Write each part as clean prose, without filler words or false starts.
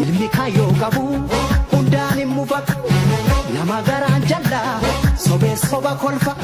Ilmi kaayyoo qabu hundaan hin mufatu. Nama garaan jallaa sobee soba kolfa.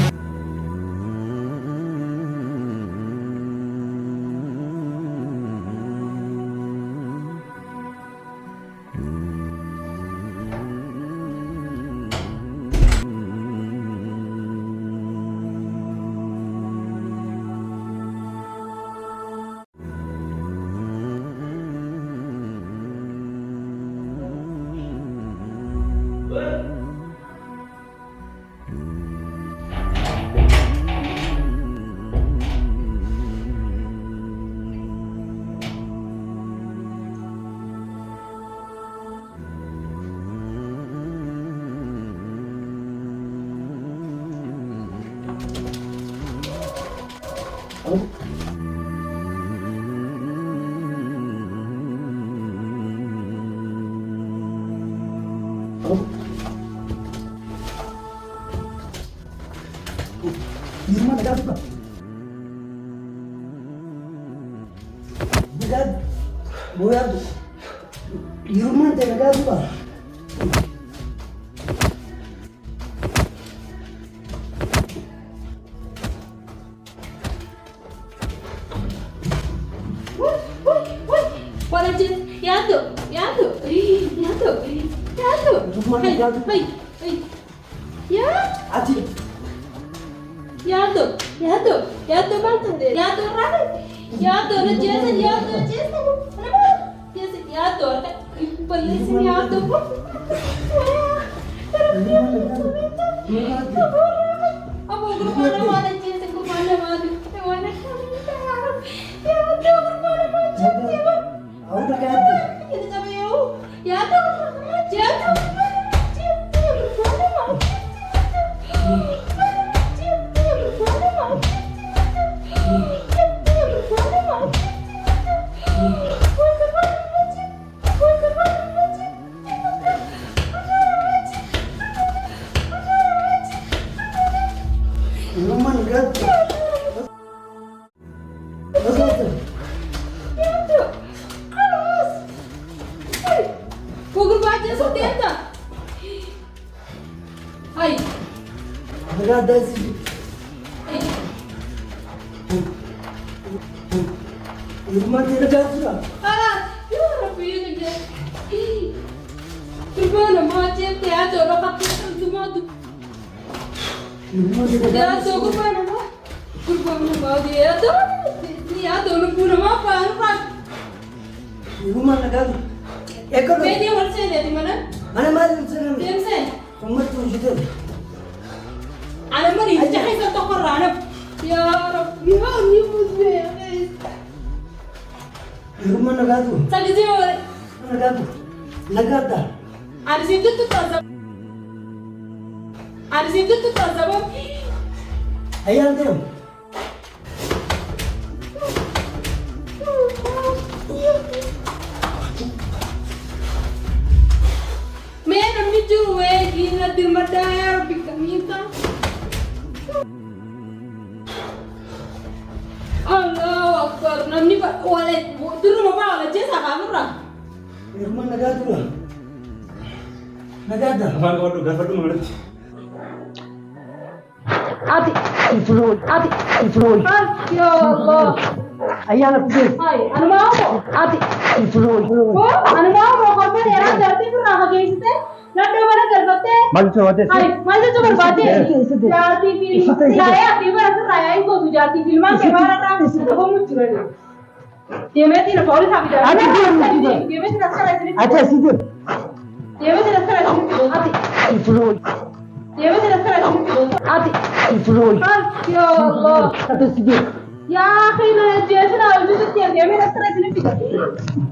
Yaa akhi na ajjeesina hojjetutti deemee asirra isin fida.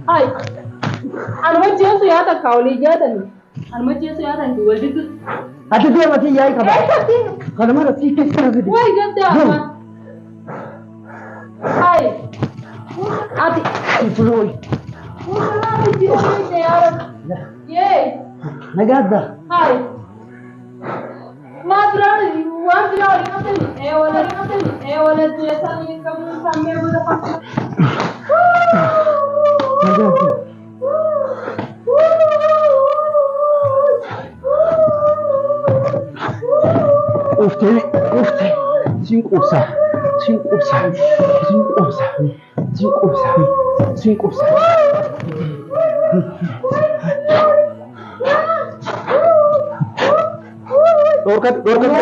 Hai. Anuma jeesu yaa takka olii jaatani. Anuma jeesu yaa tanti wal jiddu. Ati deematii yaa'ii qaba. Eessatti? Kanuma irratti keessa fidi. Wayi gadda amma. Hai. Ati. Fulooyi. Yee. Nagaadda. Hai. Maa duraan waan biraa olii qabdani. Ee wala qabdani. Ee wala jeesanii qabnu sammee booda qabnu. Nagaadda. Quuftee quuftee siin quubsaa siin quubsaa siin quubsaa siin quubsaa siin quubsaa. Dhorkadhu dhorkadhu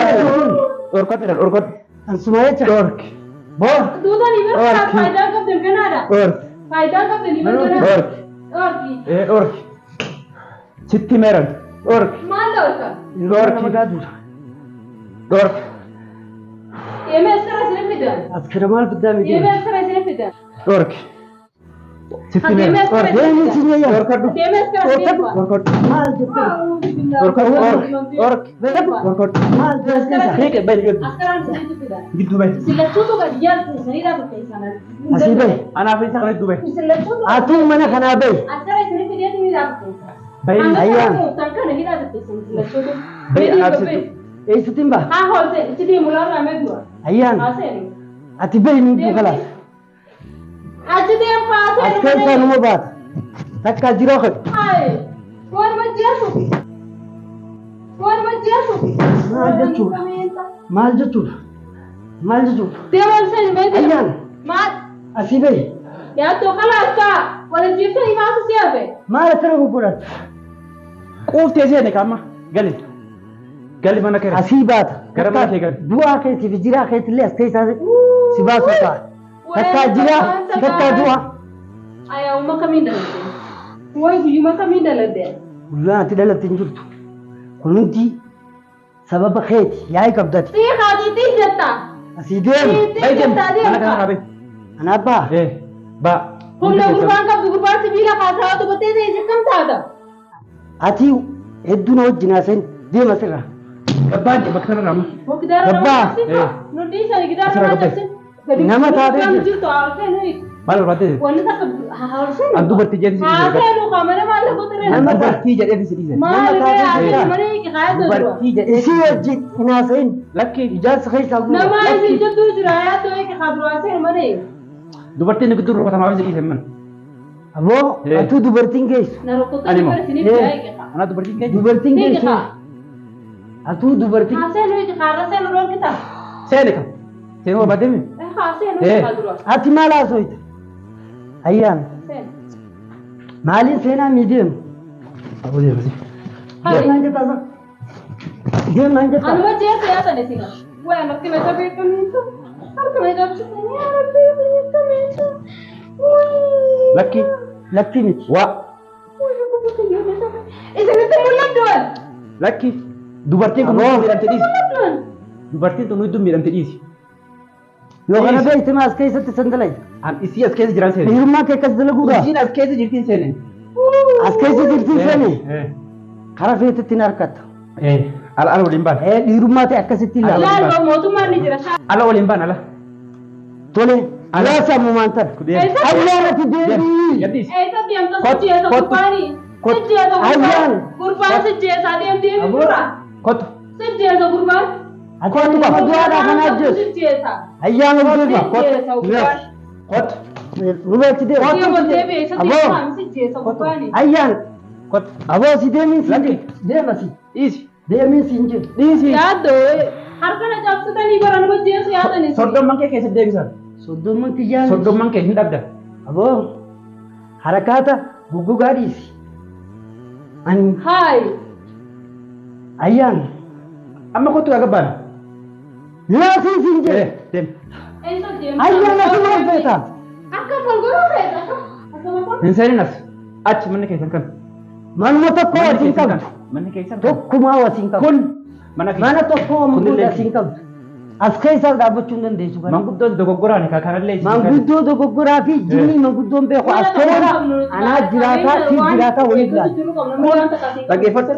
dhorkadhu dhorkadhu. Ansuma jecha. Dhorki. Boo. Duutanii bira faayidaa qabdan ganaadha. Dhorki. Faayidaa qabdanii bira ganaadha. Dhorki. Dhorki. Ee dhorki. Sitti meeran. Dhorki. Maal dhorka? Dhorki. Nama gaaduudha. Dhorki. Deemee asirra isin fidan. As kana maal fiddaa miti? Deemee asirra isin fidan. Dhorki. Sitti meeran. Deemee asirra Dhorki. Deemee isin yayyaa. Dhorkadhu. Deemee asirra isin fidan. Dhorkadhu. Maal jettee? Dhorkadhu. Dhorki. Dhorkadhu. Maal jettee? Hiike bahi gidduu. Asirraan isin fidan. Gidduu bahi. Isin lachuutu gadi yaaltu isinii dhaabatte isaan. Asii bahi. Anaaf isa kana gidduu bahi. Isin lachuutu Atuu mana kanaa bahi. asirra isin fideetu ni dhaabatte isaan. Bahi. Ayyaan. Hanga kana ni dhaabatte isin lachuutu. Bahi anaaf sitti. Eessatti hin baha? Haa holte itti deemu laarraa meedu'a. Ayyaan. Haa seenu. Ati bahi nuti kalaas. Achi deemu haa As seenu. keessaa numa baata. Takka jiroo qabu. Hai. Waan majjeesu. Waan majjeesu. Maal jechuudha? Maal jechuudha? Maal jechuudha? Deeman seen meedu. Ayyaan. Maal? Asii bahi. Yaaddoo kalaas kaa. Wala jiibsanii maaltu si hafe? Maal asirra gurguratta? Quuftee seene kaama. Gali. Gali mana kee. Asii baata. Gara mana kee gali. Du'aa keetii fi jiraa keetillee as keessaa si baasuu ta'a. Takka jiraa, takka du'aa. Ayaa uuma kamiin daladde? Wayi guyyuma kamiin daladde? Guyyaan ati dhalatte hin jirtu. Kun hundi sababa keeti yaa'ii qabdati. Sii haatiitii jetta. Asii deemi. Bahi deemi. Siitii Mana jetta kanarraa deemta. bahi. Ana abbaa. Ee ba. Humna gurbaan qabdu gurbaan sibiila haasaa dubatee ta'e akkam taata? Ati hedduu na wajjin haasa'in deema asirraa. Gabbaan bakka kanarraa amma. Gidaara nama Gabbaa. cabsin nu dhiisani gidaara Asirraa nama gabbee. cabsin. Gadi Nama taatee kam jirti. jirtu haasa'e Maal barbaadde? Wanni takka haasa'e. An dubartii jedhee si dhiise. Haasa'e qaama nama lafa ture. Nama Dubartii jedhee si dhiise. Maal Nama bee taatee haasa'e jirti. malee qaaya dura. Dubartii jedhee. Isii wajjin hin haasa'in. Lakki Ijaarsa keessaa guura. Nama isin jidduu jira yaa ta'e qaaduru haasa'e malee. Dubartiin gidduu rukutamaaf si dhiise mana. Aboo Eh. atuu dubartiin geessu. Na rukutaa Ani moo? bara isiniif Eh. yaa'e qaba. Anaa dubartiin keessa. Dubartiin Ni geessu. qixa. Atuu dubartiin. Haasa'e nuyi qaarra seenu dhorkita. Seene kam. Seenuu barbaadde mi? Haasa'e nuyi Eh. qaaduru. Ati maal haasoyta? Ayyaan. Seenu. Maaliin seenaa mii deemu? Aboo deemasi. Deemaan jettaa sa? Deemaan jettaa? Anuma jeessa yaatan isin. Waa natti na jabeeffamiitu. Harka na jabsitanii yaa rabbi beekamiitu. Lakki. Lakki miti. Waa. Isinitti mul'attuwan. Lakki. Dubartiin kun Aboo. hedduu miidhamte dhiisi. Mul'attuwan. Dubartiin tun hedduu miidhamte dhiisi. Yoo kana beekte maas keessatti san dalai. An isii as keessa jiran seene. Dhiirummaa kee akkas dalaguudha. Isiin as keessa jirtiin seene. As keessa jirtiin seene. Eh. Karaa feetetti hin harkatta. Eh. Ala ala waliin baana. Eh, dhiirummaa ta'e akkasitti ilaala. Laal mootummaan ni jira. Ala waliin baana ala. Tole. Alaa sammumaan tana. Deemi. Ayyaan ati deemii. Gadhiisi. Eessa deemta Kot- si jeessa kot- gurbaanii? kot- Si jeessa gurbaan. Ayyaan. Gurbaan si jeessa deem deemi Aboo. dura. Kottu. Si jeessa gurbaan. Ati nama du'aadhaa kana ajjeesu. Si jeessa. Ayyaan ol deema. Si jeessa gurbaan. Kottu. Rubeetti deema. Deema deebi'e isa Aboo. deemaa si jeessa gurbaanii. Ayyaan. Kottu. Aboo si deemiin siin Lakki. jedhu. Deema si. Dhiisi. Deemiin siin jedhu. Dhiisi. Yaaddoo harka na cabsitanii bara nama jeessu yaadanii. Soddomman kee keessatti deebisan. Soddomman kiyyaan. Soddomman kee hin dhabda. Aboo. Harakaata guggugaa dhiisi. Ani Haay. ayyaan. Amma kottu gaa gabbaana. Laasiin siin jedhu. Eh. Deemi. Eessa deemta? Ayyaan ati maal feeta? Akka wal godhuu feeta. Akkam akkam. Hin seenin as. Achi manni keessan kan. Manuma tokko Manni wasiin keessan qabdu. kan. Manni keessan kan. Tokkumaa wasiin qabdu. Kun mana keessa. Mana tokko Kunillee wasiin qabdu. As keessa dhaabbachuu hin dandeessu kana. Manguddoon dogoggoraan ka kanallee isin Manguddoo dogoggoraa fi jinni manguddoon beeku as keessa anaa jiraataa si jiraataa waliin jiraata. Dhaggeeffadhu.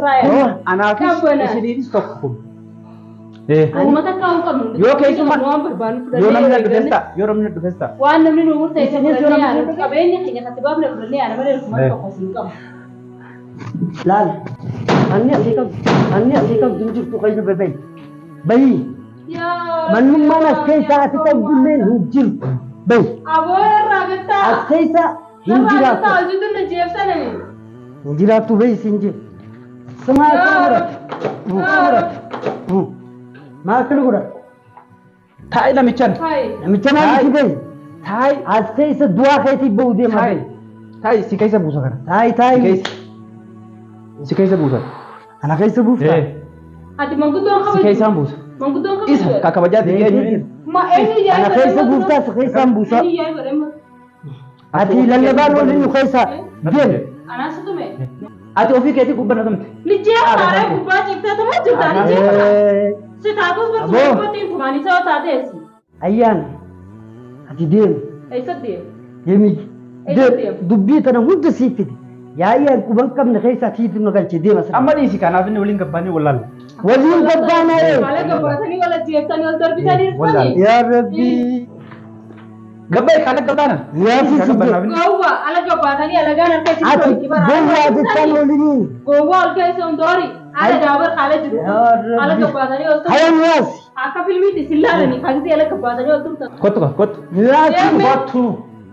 Anaafis isiniifis tokko kun. Uummata kaa'uu qabnu. Yoo keessumaa waan barbaannu yoo namni fudhannee dhufes ta'a yoo namni dhufes ta'a. waan namni nu murteesse Isinis yoo fudhannee namni yaana qabeenya keenya katti baafne fudhannee yaana malee kuma tokko siin qabu. Laal manni asii qabdu manni asii qabdu hin jirtu keessa bayi. Bayi mannummaan as keessa ati qabdullee hin jirtu bayi. Aboo irraa gattaa. As keessa hin Irraa gattaa jiraattu. hojjetu na jeebsanani. Hin jiraattu bayi siin jiru. Simaa akkana godhatu. Maa akkana godhatu. Taa'i namichan. Hayi. Namicha maaliif bayi? Taa'i. As keessa du'aa keetii bahu deema Taa'i. bayi. Taa'i si keessa buusa kana. Taayi taayi. Si keessa buusa. Ana keessa buufta. Ati manguddoon Si kabaju. keessaan buusa. Manguddoon kabaju. Isa ka kabajaa ta'e eenyu? Ma eenyu yaa'ii Ana keessa buuftaa si keessaan buusa. Eenyu yaa'ii godhee Ati lallabaan waliin nu keessa deemi. Anaa situme. Ati ofii keetii gubbaa na tumte. Ni jeeqaa gubbaa ciibsaa tuma jirta ni jeeqaa. Si taatus Aboo. barsiisuu kootiin tumaanii sababa taateessi. Ayyaan ati deemi. Eessa deemu? Deemi. Eessa deemu? Dubbii tana hunda siif fide. Yaa'ii quban qabne keessa atiitu nu galche deema sana. Amma dhiisi kanaaf inni waliin gabbaanii wallaala. Waliin gabbaanaa ee. Haala gabbaatanii wal ajjeeftanii wal darbitanii Wallaala. dhufanii. Yaa Rabbi. Gabbaa'e kaala gabbaana. Yaa Ka gabbaana inni. Gowwa ala gabbaatanii alagaan harka isin Ati tolchi bara. gowwaa jechaan waliin. Gowwa ol keessa hundoori ala daabar haala jiru. Yaa Rabbi. Ala gabbaatanii ol tumtan. Hayaan yaasi. Akka filmiitti isin laalanii kagisee ala gabbaatanii ol tumtan. Kottu ka kottu. Yaasi. Kottu.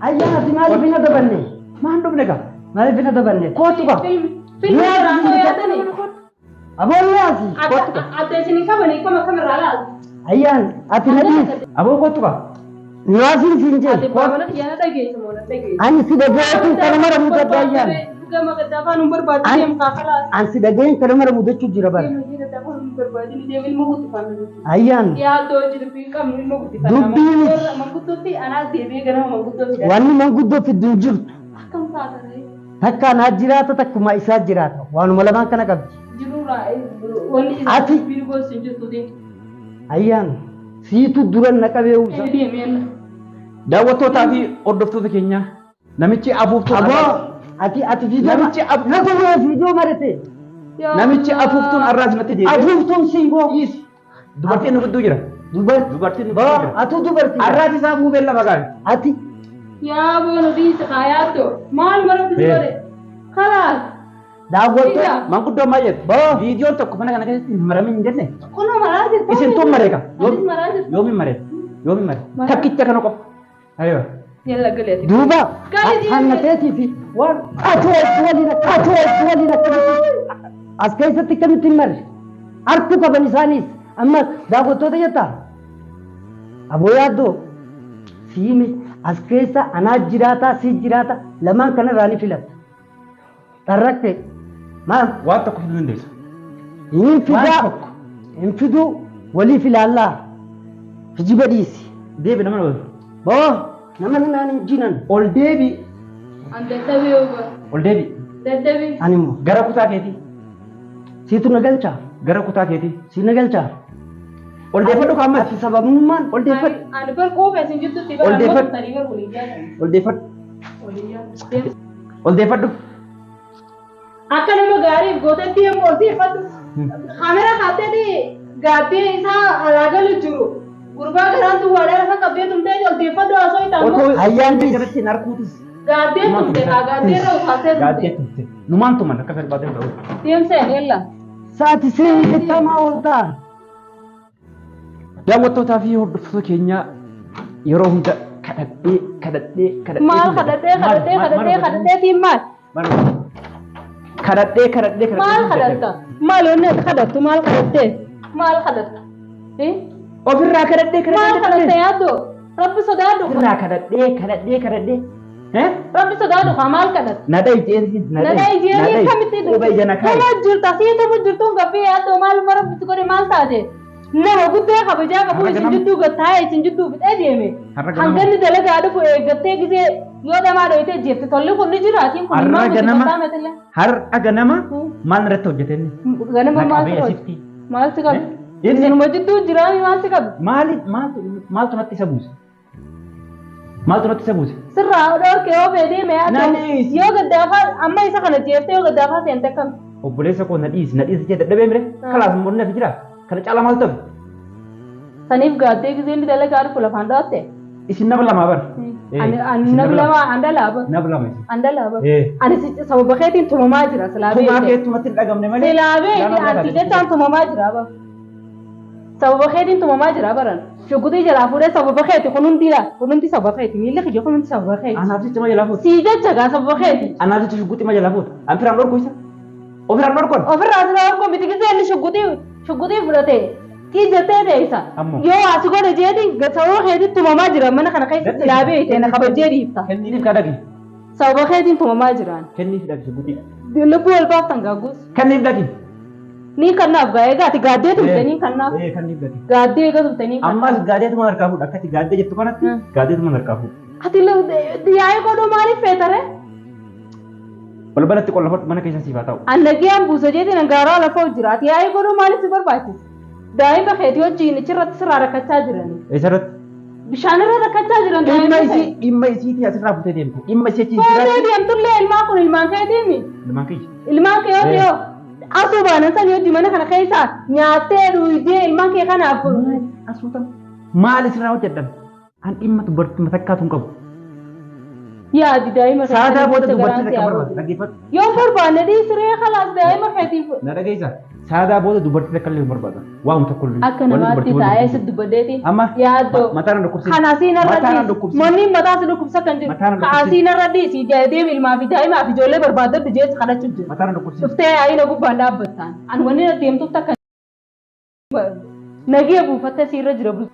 Ayyaan ati maaliif hin adabanne? Maan dhufne ka? Maaliif hin adabanne? Kottu ka. Filmi irraa koo yaadanii. Aboon yaasi. Adda isin qabanii kama kamirraa laalu. Ayyaan ati na dhiisi. Aboo kottu ka. Yaasiin siin Ati jedhe. baabana xiyyaana dhageessu moo na dhageessu. Ani si dhaga'eetu kana mara mudadha ayyaan. Gama gaddaafaa nu barbaadu deemu kaafalaas. Ani si dhaga'een kana mara mudachuu jira bara. Barbaadini deemu ilma guddifanna. Ayyaan Yaaddoo dubbii qabnu ilma guddifanna. Dubbii miti. Manguddootti anaas deebi'ee ganama manguddootti. Wanni manguddoo fiddu hin jirtu. Akkam taata ta'e Takka anaa jiraata takkuma isaa jiraata. Waanuma lamaan kana qabdi. jiruurraa wanni Ati- dubbiin goos hin jirtu deemu. Ayyaan siitu dura na qabee uwwisa. Deemeen. Daawwattootaa fi hordoftoota keenya namichi afuuftuun Aboo ati ati fiidoo Namichi na gowwaa fiidoo marate. namichi afuuftuun arraas natti deebi'e. Afuuftuun siin goo. Dhiisi. Dubartiin nu gidduu jira. Dubartii. Dubartiin nu gidduu jira. Atu dubartii. Arraas isaa fuufee lafa kaa'e. Ati Yaa boonu dhiisi kaayaatto maal mara bisi godhe kalaas daawwattoota. Manguddoon maal jette? Viidiyoon tokko mana kana keessatti hin maramin hin jenne. Kunoo maraa jirta. Isin tun maree ka? Atis maraa jirta. Yoomin maree? Yoomin maree? Maraa. Takkicha kana qofa. Aywa. Yalla galeeti. Duuba Gadi deemi. hannateetii fi waan ati waliin ati waliin akkamitti as keessatti akkamitti hin marre harku qaban isaanis amma daawwattoota jettaa aboo yaaddoo siime as keessa anaa jiraataa si jiraata lamaan kanarraa ni filatta dharrakke maal Waan tokko fiduu dandeessa. hin Waan fidaa tokko. hin fiduu waliif ilaallaa hijiba dhiisi Deebi nama ol. boo nama naan hin jinan Ol deebi. An dadhabee oba. Ol deebi. Dadhabee. ani immoo Gara kutaa keetii. siitu na galchaa Gara kutaa keetii. si na galchaa Ol deeffadhu ka ammas. Ati sababummaan Ol deeffadhu. Ani bar quufa isin jirtutti Ol bar amma deeffadhu. turtanii bar waliin jaatan. Ol deeffadhu. Waliin jaatan. Ol deeffadhu. Akka nama gaariif gootetti yommuu ol deeffadhu. Kaamera kaatteeti gaaddee isaa alaa galu jiru. Gurbaa garaan duwwaadhaa lafa qabdee tumtee ol deeffadhu osoo hin taane. Otoo Ayyaan dhiisi. jalatti hin harkuutis. Gaaddee tumte kaa gaaddee irra utaaltee Gaaddee tumte. tumte. Numaan tuman akka barbaadeen ta'u. Deemseen yalla. Saati seen jettamaa ooltaa. Daawwattootaa fi hordoftoota keenya yeroo hunda kadhadhee kadhadhee kadhadhee. Maal kadhadhee kadhadhee kadhadhee kadhadhee tiin maal? Kadhadhee kadhadhee kadhadhee. Maal kadhatta? Maal wanni ati kadhattu maal kadhattee? Maal kadhatta? Ofirraa kadhadhee Maal kadhadhee. kadhatta yaaddoo? Rabbi sodaadhu. Ofirraa kadhadhee kadhadhee kadhadhee. Rabbi sodaadhu haa maal kadhatta? Nada ijeensi Nada ijeenii kamitti Quba ija na kaa'i. Tuma jirta sii tuma jirtuun gabbee yaaddoo maal mara rabbi godhe maal taate? Nama guddaa kabajaa qabu Har'a isin ganama- jidduu gattaa'e isin jidduu fixee deeme. Har'a ganama- Hanganni dalagaa dhufu eeggattee gisee yoo dhamaa dhoyitee jeefte tolli kun ni jiraatiin kun Har'a maal ganama guddifataa meetille? har'a ganama maal irratti hojjete inni? Ganama Na maal qabee si asitti. qabe? Maal si qabe? Inni Isinuma jidduu jiraanii maal si qabu? maali maaltu maaltu natti isa buuse? Maaltu natti isa buuse? Sirraa dhorke yoo fedhii mee ati Nani- yoo gaddaafaa amma isa kana jeeftee yoo gaddaafaa seente akkam? Obboleessa koo na dhiisi na dhiisi jee dadhabee mire kalaas morni hafi jira kana caalaa maaltu hafe? Saniif gaaddee gisee inni dalagaa dhufu lafaan dho'atte. Isin nama lamaa bar. Ani ani nama lama an dalaaba. Nama lama isin. An dalaaba. Eh. Ani si sababa keetiin tumamaa jira silaa Tumaa beekte. keetu natti hin dhagamne malee. Silaa beekte Nama anti lama jechaan tumamaa jira ba. Sababa keetiin tumamaa jira baran. Shuguxii jalaa fuudhee sababa keeti kun hundi laa kun hundi sababa keeti miilli kiyya kun hundi sababa keeti. Anaaf jecha ma jalaa fuute. Sii jecha gaa sababa keeti. Anaaf jecha shugguxii ma jalaa fuute. An firaan dhorku isa. Ofirraan dhorkon. Ofirraa sila dhorku miti gisee inni shuguxii shuguxii fudhate tii jettee teessa. Ammoo. Yoo asi godhe jeeti sababa keetiin tumamaa jira mana kana keessa silaa beekte na kabajjee dhiifta. Kenniif kaa dhaqi. Sababa keetiin tumamaa jiraan. Kenniif dhaqi shugguxii. Lubbuu wal baaftan gaagguus. Kenniif dhaqi. Ni kannaaf gaa egaa ati gaaddee tumte ni kannaaf. Eh kenniif dhaqi. Gaaddee egaa tumte ni kannaaf. Ammas gaadeetuma harkaa fuudha. Akkati gaaddee jettu kanatti gaadeetuma harkaa fuudha. Ati yaa'ii godhuu maaliif feetare? Balbalatti qollofadhu mana keessa siif haa ta'u. Annagiyaan buusa jeetiin gaaraa lafa jira. Ati yaa'ii godhuu maaliif si barbaachisa? Daa'ima keetii wajjin achirratti sirraa rakkachaa jirani. Eessarratti? Bishaan irra rakkachaa jiran Dhimma daa'ima isii kee. dhimma isiitii asirraa futee deemte. Dhimma isii achi Fuutee jiraatti. deemtullee ilmaan kun ilmaan keetiimi. Ilmaan kiyya. Ilmaan kee yoo ta'u asuu baanan sanii hojii mana kana keessa nyaattee dhuydee ilmaan kee kanaaf Asuuta. Maal isirraa hojjedhan? An dhimma dubartii takkaatu hin qabu. Yaadi daa'ima kee Saadaa kana booda jecha dubartii garaan si takka haa barbaada. godhu. Dhaggeeffadhu. Yoo barbaanne dhiisiree khalaas daa'ima keetiif Na dhageessaa. Saadaa booda dubartii takka illee hin barbaada. Waanuma tokko illee. akka Wanni namaatti dubartii taa'ee waliin si dubbaddeeti. Amma Yaaddoo. mataa na dhukkubsiin. Kan asiin irra Mataa na dhiisi. dhukkubsiin. Manni mataa si dhukkubsa kan jiru. Mataa na Kan dhukkubsiin. asiin irra dhiisi. Deemi ilmaa fi daa'imaa fi ijoollee barbaadadhu jees kadhachuu jiru. Mataa na dhukkubsiin. Dhuftee yaa'ina gubbaan dhaabbattaan. Ani wanni deemtuuf takka nagee buufattee siirra jira bultu.